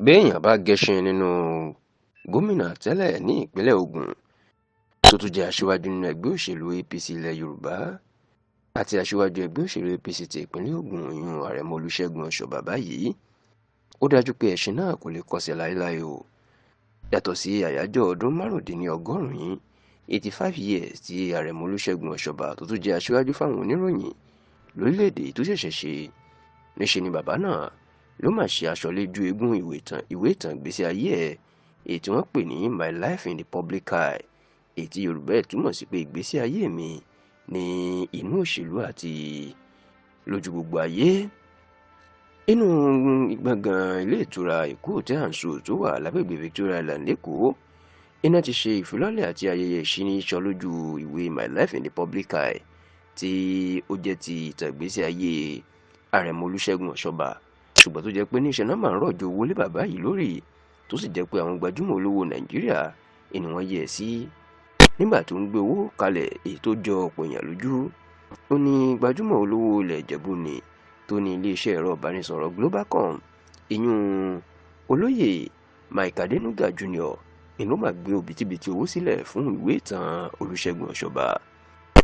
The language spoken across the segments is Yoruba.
Béèyàn bá gẹṣin nínú gómìnà tẹ́lẹ̀ ní ìpínlẹ̀ Ògùn, tó tún jẹ́ aṣíwájú nínú ẹgbẹ́ òṣèlú APC ilẹ̀ Yorùbá àti aṣíwájú ẹgbẹ́ òṣèlú APC ti ìpínlẹ̀ Ògùn, ìyún Àrẹ̀mú Olúṣẹ́gun Ọ̀ṣọ́bà báyìí, ó dájú pé ẹṣin náà kò lè kọsẹ̀ láéláé o. Yàtọ̀ sí àyájọ́ ọdún márùndínlọ́gọ́rùn-ún, 85 years, tí Àrẹ̀mú Olúṣẹ́gun Ọ̀ṣọ́bà, tó tún jẹ́ aṣíwájú fáwọn oníròyìn lórílẹ̀‐èdè tó ṣẹ̀ṣẹ̀ ṣe, níṣe ni bàbá náà ló mà ṣe aṣọ lójú eégún ìwé ìtàn ìgbésí ayé ẹ̀, èyí tí wọ́n pè ní "My Life in the Public Eye", èyí tí Yorùbá ẹ̀ túmọ̀ sí pé ìgbésí ayé mi ní inú òṣèlú àti lójú gbogbo ayé. Inú gbọ̀ngàn ilé ìtura Èkó Hotel and Suites tó wà lágbègbè Victoria Island l'Ékòó iná ti ṣe ìfilọ́lẹ̀ àti ayẹyẹ ìṣínísọ lójú ìwé "My Life in the Public Eye", tí ó jẹ́ ti ìtàn ìgbésí ayé Àrẹ̀mú Olúṣẹ́gun Ọ̀ṣọ́bà, ṣùgbọ́n tó jẹ́ pé níṣẹ́ náà máa ń rọ̀jò owó lé bàbá yìí lórí, tó sì jẹ́ pé àwọn gbajúmọ̀ olówó Nàìjíríà ni wọ́n yẹ̀ sí nígbà tó ń gbé owó kalẹ̀, èyí tó jọ ọ̀pọ̀ èèyàn lójú. Ó ní gbajúmọ̀ olówó ilẹ̀ Ìjẹ̀bú ni tó ní iléeṣẹ́ ẹ̀rọ ìbánisọ̀rọ̀ Globalcom, ìyún Olóyè Mike Adenuga Jr., ni ló máa gbé òbítíbitì owó sílẹ̀ fún ìwé ìtàn Olúṣẹ́gun Ọ̀ṣọ́bà.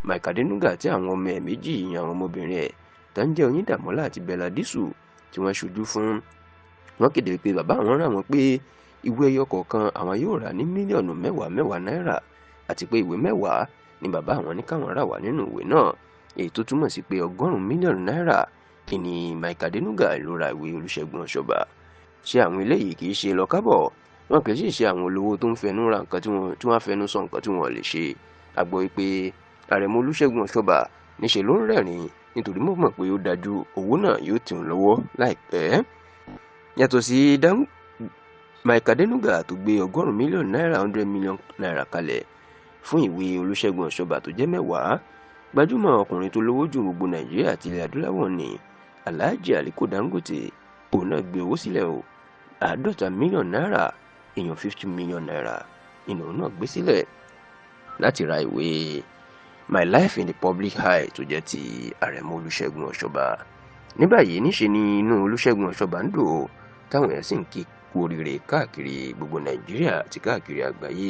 Mike Adenuga àti àwọn ọmọ ẹ̀ méjì, ìyẹn àwọn ọmọbìnrin ẹ̀ tó ń jẹ́ Oyíndàmọ́lá àti Bella Disu, tí wọ́n ṣojú fún wọ́n, kéde pé bàbá àwọn rán àwọn pé ìwé ẹyọ kọ̀ọ̀kan àwọn yóò rà ní mílíọ̀nù mẹ́wàá mẹ́wàá náírà, àti pé ìwé 10 ni bàbá àwọn ní káwọn rà wá nínú ìwé náà, èyí tó túmọ̀ sí pé 100 mílíọ̀nù náírà ìní Mike Adenuga ló ra ìwé Olúṣẹ́gun Ọ̀ṣọ́bà. Ṣé àwọn eléyìí kì í ṣe lọ́kábọ̀? Wọn kì í sì ṣe àwọn olówó tó ń fẹnu ra nǹkan tí wọ́n fẹnu sọ nǹkan tí wọ́n lè ṣe. A gbọ́ pé Àrẹ̀mú Olúṣẹ́gun Ọ̀ṣọ́bà níṣe ló ń rẹ́rìn-ín nítorí mọ̀ mọ̀ pé ó dájú owó náà yóò tì ń lọ́wọ́ láìpẹ́. Yàtọ̀ sí Mike Adenuga tó gbé 100 mílíọ̀nù náírà, 100 million naira, kalẹ̀ fún ìwé Olúṣẹ́gun Ọ̀ṣọ́bà tó jẹ́ 10, gbajúmọ̀ ọkùnrin tó lówó jù gbogbo Nàìjíríà àti ilẹ̀ adúláwọ̀ ní Alhaji Aliko Dangote, òun náà gbé owó sílẹ̀ o. 50 mílíọ̀nù náírà, èèyàn 50 million naira, ìnáwó náà gbé sílẹ̀ láti ra ìwé "My Life in the Public Eye" tó jẹ́ ti Àrẹ̀mú Olúṣẹ́gun Ọ̀ṣọ́bà. Ní báyìí, níṣe ni inú Olúṣẹ́gun Ọ̀ṣọ́bà ń dùn ó, táwọn èèyàn sì ń kí kú oríire káàkiri gbogbo Nàìjíríà àti káàkiri àgbáyé.